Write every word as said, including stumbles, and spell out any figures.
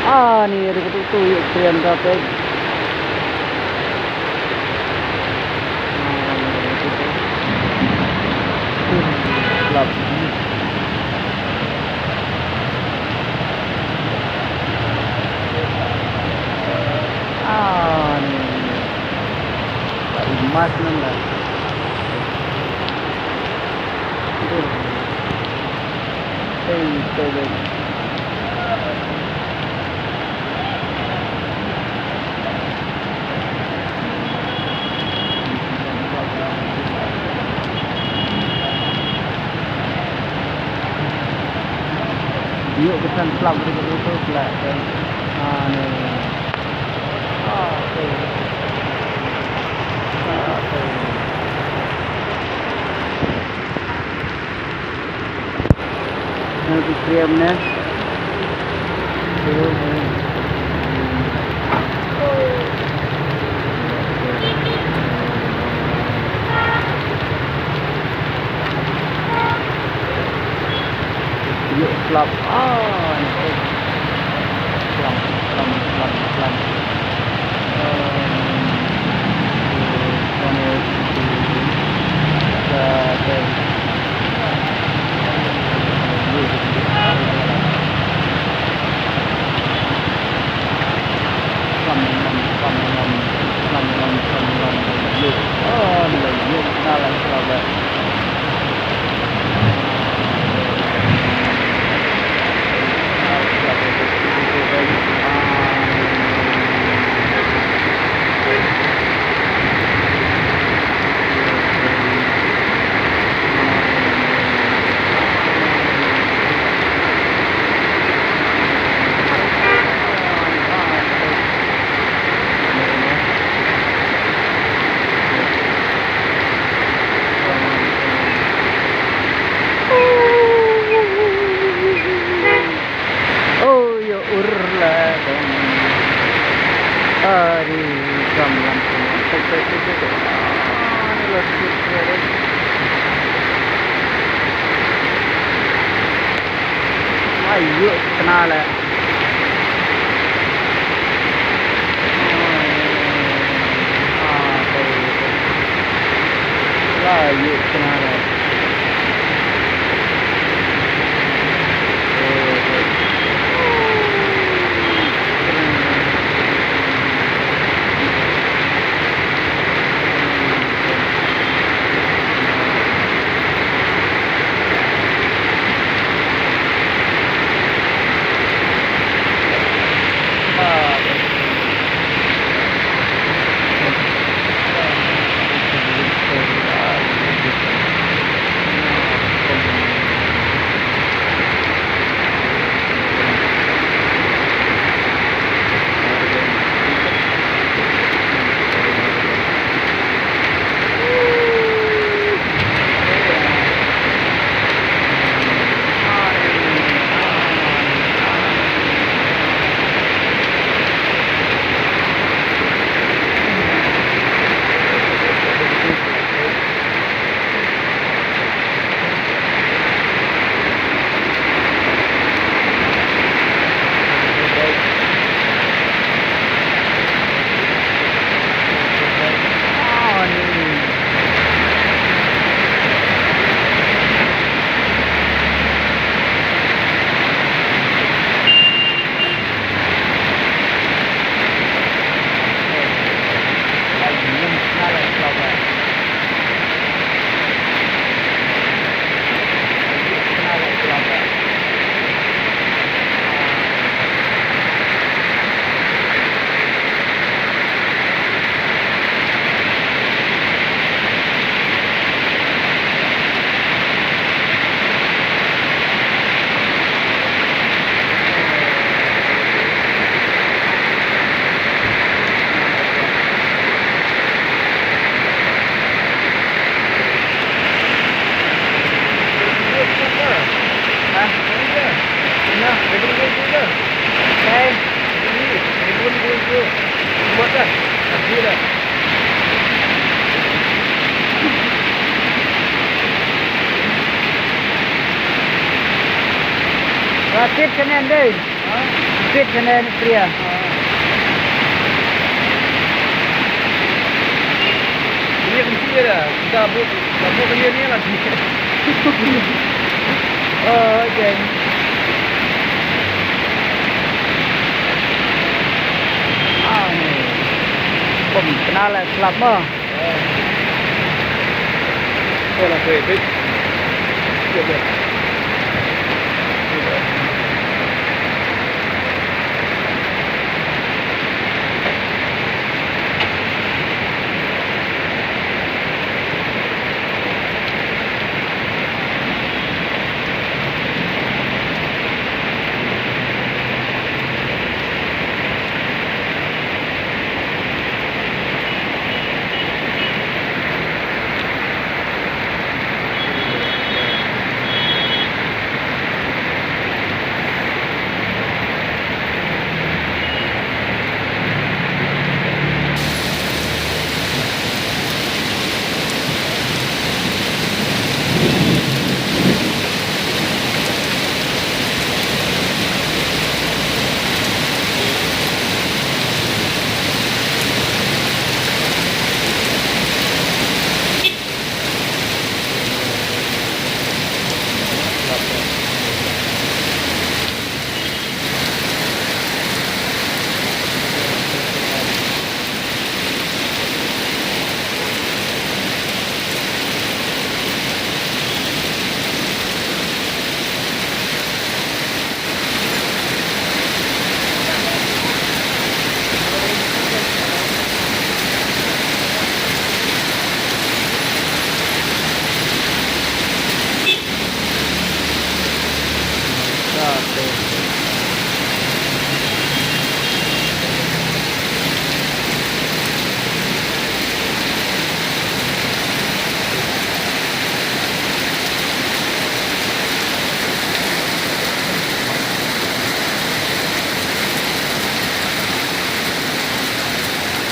Ani, ada betul tu, yuk, keren, rapid. Lap. Ani. Lap emas nang lah. Hey, so good. Ïoh ka tang slap ruh ka ruh tu slap kan. Ah, ni. Ah, tu. Ah, tu. Nang ki kriam ne. Ïoh slap. Ah, ni. Slap, slap, slap, slap. Oh, ya urla dong. Ari, kam lam pun. Tek, tek, tek, tek, tek. Ah, ni lah sikit dia, deh. Ayo, kenal, eh. Ah, tek, tek. Ayo, kenal, eh. Raket kane ndai. Pit kane ni pria. Ini kan pria dah. Kita bu, kita bu kan ini lah. Oh, okay. Ah, ni. Pom kenal lah slap mo. Oh, lah, pit, pit.